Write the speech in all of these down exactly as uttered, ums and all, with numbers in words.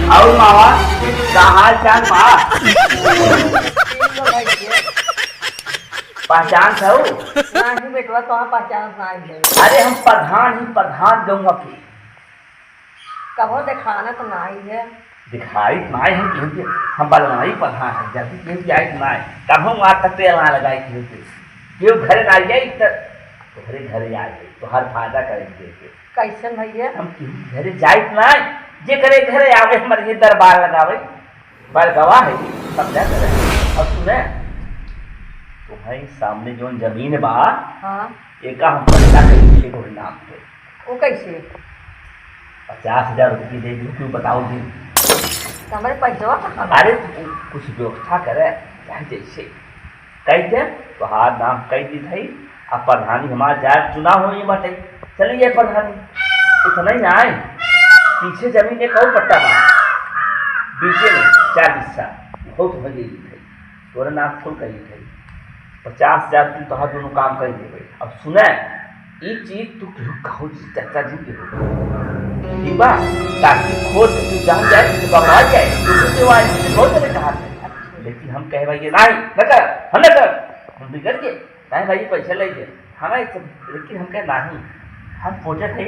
और मामा, का हाल चाल बा? ठीक बा भाई के। पहचान था वो? नाही बेटवा, तो हम पहचान नाही है। अरे हम प्रधान ही प्रधान गौवा के। कबो देखाना तो नाही है। दिखाई तो नाही हम केहू के, हम बलवाई प्रधान है, जल्दी केहू के आई तो नाही। तब हम वहाँ तक तेल ना लगाई केहू के। केहू घरे ना आई जाई तो तोहरे घरे आ जाई, तोहर फायदा करे के। कैसन भैया? हम केहू घरे जाइत नाही, जे करे घरे आवे, हमरे ये दरबार लगावे, बड़गवा है, समझा करे। अब सुने, तुम्हारे सामने जौन जमीन बा, हाँ। एका हम पट्टा करी के तोहरे नाम पे। वो कैसे? पचास हजार रुपये दे दूँ, क्यों बताओ जी? तो हमारे पैसवा कहाँ बा? अरे, तू कुछ व्यवस्था करे, चाहे जैसे। कह के तोहार नाम कह दी थई, अब प्रधानी हमार जाए, चुनाव होई बाटे, चली जाए प्रधानी। इतना ही ना आए, पीछे जमीन एक और पट्टा बा, बीचे में चार हिस्सा, बहुत हो गई थई, तोरे नाम फुल कही थई, पचास हजार तू तोहार दोनों काम कर देबे। अब सुने, ई चीज तू केहू कहू जी, चाचा जी केहू, ठीक बा? ताकि खोज तू जान जाए, तू बगवा जाए, तू कुछ वाली बहुत जगह कहा थे। लेकिन हम कहे भाई ये नहीं, न कर, हम न कर, हम बिगड़ गए, नहीं भाई पैसा ले गए, हमें तो, लेकिन हम कहे नहीं, हम सोचे थे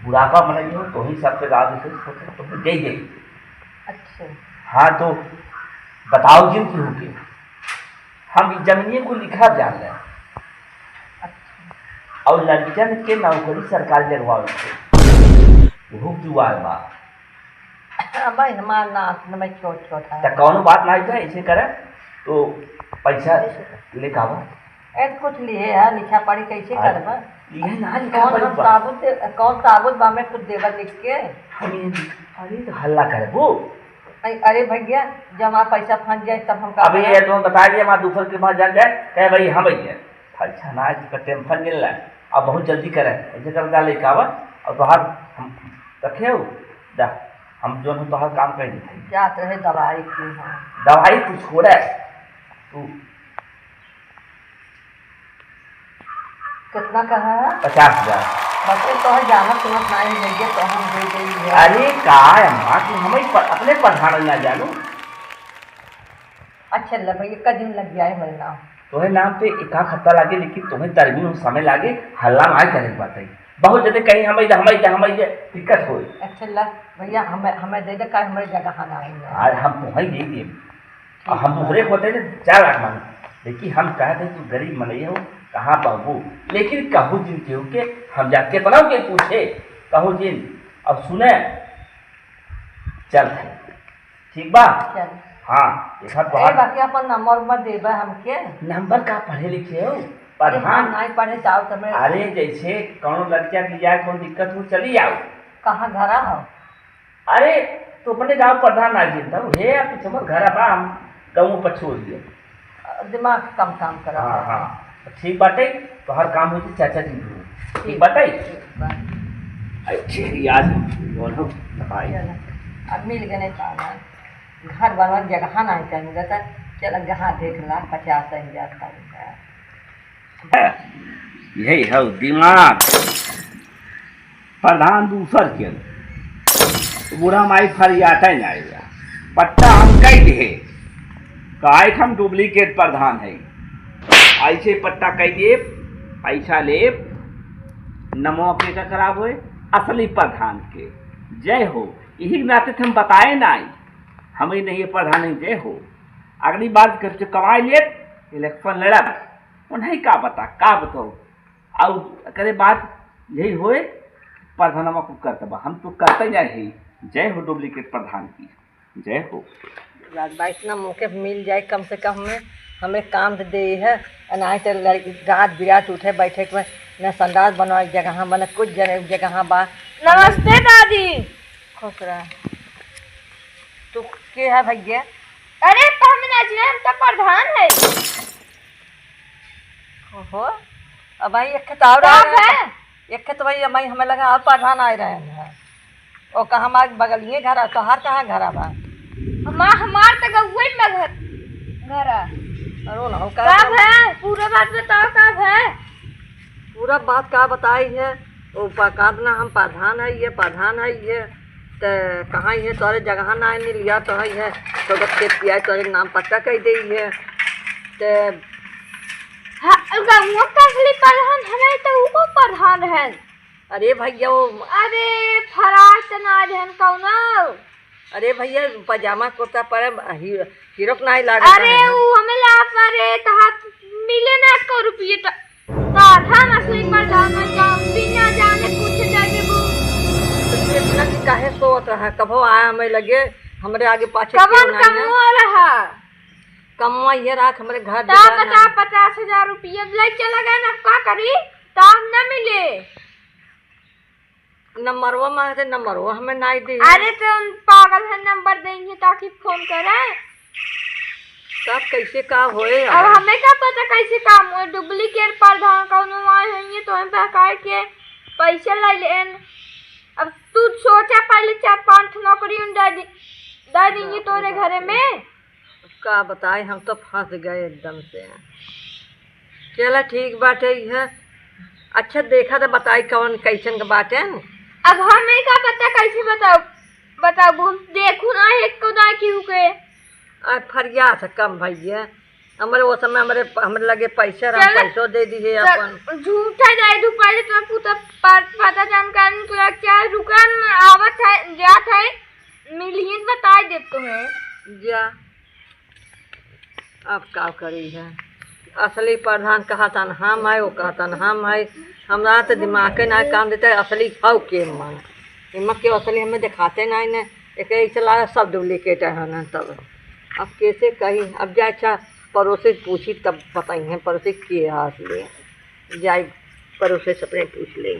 बुढ़ापा मन हो तो ही सबसे ज्यादा से सोचे तो दे दे। अच्छा। हाँ तो बताओ जिन की होके, हम ई जमीनिए को लिखा जान रहे। अच्छा। और लड़कियन के नौकरी सरकार लगवावे के, वो जुआर बा। अब भाई हमार नाम, मैं छोट छोट है। त कौनो बात ना है, ऐसे करे तो पैसा लेके आवा। ए, कुछ लिए है, लिखा पढ़ी कैसे अरे, करबा? ये ना लिखा कौन पढ़ी हम बा। साबुत, कौन साबुत बा में कुछ देबा लिख के? हम ये, अरे तो हल्ला करबो। अरे, अरे भैया, जब हमारा पैसा फंस जाए तब हम का अबे करब? ये तुम बता दिया, हमारा दूसर के पास जान जाए, कहे भाई हाँ भैया, पैसा ना आए तो टेंशन मिल रहा है, अब बहुत जल्दी करे, ऐसे कर जा लेके आवा, और तोहार हम रखे हो, जा, हम जो है तोहार काम कर देते हैं। जात रहे दवाई की, हाँ। दवाई तू छोड़े, तू कितना कहा है? पचास हजार। बच्चे तो है, जानत सुनत नाही भैया, तो हम दे देई है। अरे का है अम्मा, कि हम ही प-, अपने पढ़ाने ना जानू। अच्छा, ले भैया, एक दिन लग जाए मेरे नाम। तोहे नाम पे एक आध हफ्ता लागे, लेकिन तोहे तरमी में समय लागे, हल्ला ना करे के बाटे। बहुत जने कहीं हम इधर, हम इधर, हम इधर, दिक्कत होई। अच्छा, ला भैया, हमें, हमें दे दे, काहे हमारे जगह ना आई है। आज हम तोहे दे देब। अब हम दूसरे को होते ना चार लाख मांगे, लेकिन हम कहते तू गरीब मनई हो, कहाँ पाबू? लेकिन कहू जिन केहू के हम जा केतना के पूछे, कहू जिन अब सुने, चल भाई, ठीक बा? चल। हाँ, एक हाथ अरे बाहर। बाकी अपन नंबर उम्बर देबा हमके। नंबर का पढ़े लिखे हो? अरे प्रधान। हम नहीं पढ़े जाओ तो मैं अरे जैसे कौनो लड़किया की जाए, कौन दिक्कत हो, चली आओ। कहाँ घरा हो? अरे, तू अपने गाँव प्रधान ना जीत हऊ, हे यार, कुछ हमर घर बा, हम गाँव पर छोड़ दिए। दिमाग कम काम करत हाँ, है। हाँ, ठीक बाटे, तोहर काम होई, चाचा जी भी होई। ठीक ठीक बाटे? ठीक बा। अच्छे, यार, बोलो, भाई। चलो, अब मिल गए पावन। घर बनल जगह ना है, मिलता, चल, जहाँ देख ला, पचास हजार का। यही है दिमाग। प्रधान दूसर के, बूढ़ा माई फरियाते जाएगा। पट्टा हम कह दिए, काहे हम डुप्लीकेट प्रधान है। ऐसे पट्टा कह दिए, पैसा ले, नमो के का खराब होए, असली प्रधान के। जय हो। यही नाते हम बताए ना, हम ही नहीं प्रधान है, जय हो। अगली बार जब से कमाई ले, इलेक्शन लड़ब, उन्हें का बता, का बताओ। और करे बात यही होए, प्रधानमा को करत बा, हम तो करते जाए ही। जय हो डुप्लीकेट प्रधान की, जय हो। बात बा, इतना मौके मिल जाए, कम से कम हमें, हमें काम तो दे है, नहीं तो लड़की रात बिरात उठे बैठे के न संडास बनवाए जगह बने, कुछ जने जगह बा। नमस्ते दादी। खुश रह। तू के है भैया? अरे, तो हम ना जिए, हम तो प्रधान है। ओहो, अब भाई एक खेत और का आए रहे हैं। है? एक खेत भाई हमारे, हमें लगा और प्रधान आए रहे हैं। ओ कहाँ हमारे बगलिए घर है, तोहार कहाँ घर बा? हमार, हमार तो गौए में घर, घर है। अरे ना, हो का का बा? है? पूरा बात बताओ, का है? पूरा बात का बताई है? ओ प-, का ना हम प्रधान है, ये प्रधान है, ये त कहाँ है तोरे जगह ना मिलिया तो है, तो बस खेत किया तोरे नाम पक्का कह दे है। त हाँ, गंगो का असली प्रधान हमें तो ऊपर प्रधान है। अरे भैया, वो अरे, फराक त ना रहन कौनो। अरे भैया, पजामा कुर्ता पर ही-, हीरो के नाई लागत अरे, है। उ हमें ला पर रे, त हाथ मिले ना को रुपये त, त था ना असली प्रधान में जाओ, बिना जाने पूछे जाए वो। तो इतना कि काहे सोवत रहा, कभो आया हमें लगे, हमरे आगे पाछे कवन क्यों ना है? कमवा रहा? कमवा ये राख हमरे घर ता दुकान पचास, है। पचास हजार रुपये ले चला गए ना, अब का करी? ताब न मिले। नंबरवा मांगे थे, नंबरवा हमें नाई दी। अरे तो हम पागल है, नंबर देंगे ताकि फोन करे। तब कैसे का होए अब अब? हमें का पता कैसे काम होए, डुप्लीकेट प्रधान कौनो आए होइए तो हम बहकाए के पैसे ले लेन। अब तू सोचा पहले चार पांच ठो नौकरी उन दे दी, दे देंगे तोरे घरे में। का बताए, हम तो फंस गए एकदम से। चला ठीक बाटे, इहे। अच्छा देखा तो बताई कौन कैसन के बाटे। अब हमें का पता कैसे बताओ, बताओ, हम देखू ना एक को ना केहू के। आ, फरिया से कम भैया, हमरे वो समय हमरे, हमरे लगे पैसा रहा, चला। पैसो दे दिए तो अपन। झूठा जाए दू पहले तो पूरा पा-, पता जानकारी निकला क्या, रुका न, आवत है, जात है, मिलियन बताई देत तुम्हें। जा, अब का करी है, असली प्रधान कहतन हम है, वो कहतन हम है, हमरा तो दिमाग के ना काम देता है, असली हौ के मन, इमा के असली हमें दिखाते ना ने, एक ऐसे लागे सब डुप्लीकेट है ना तब। अब कैसे कही, अब जा अच्छा पड़ोसी से पूछी तब बताई है, पड़ोसी के है असली, जाए पड़ोसी से अपने पूछ ले।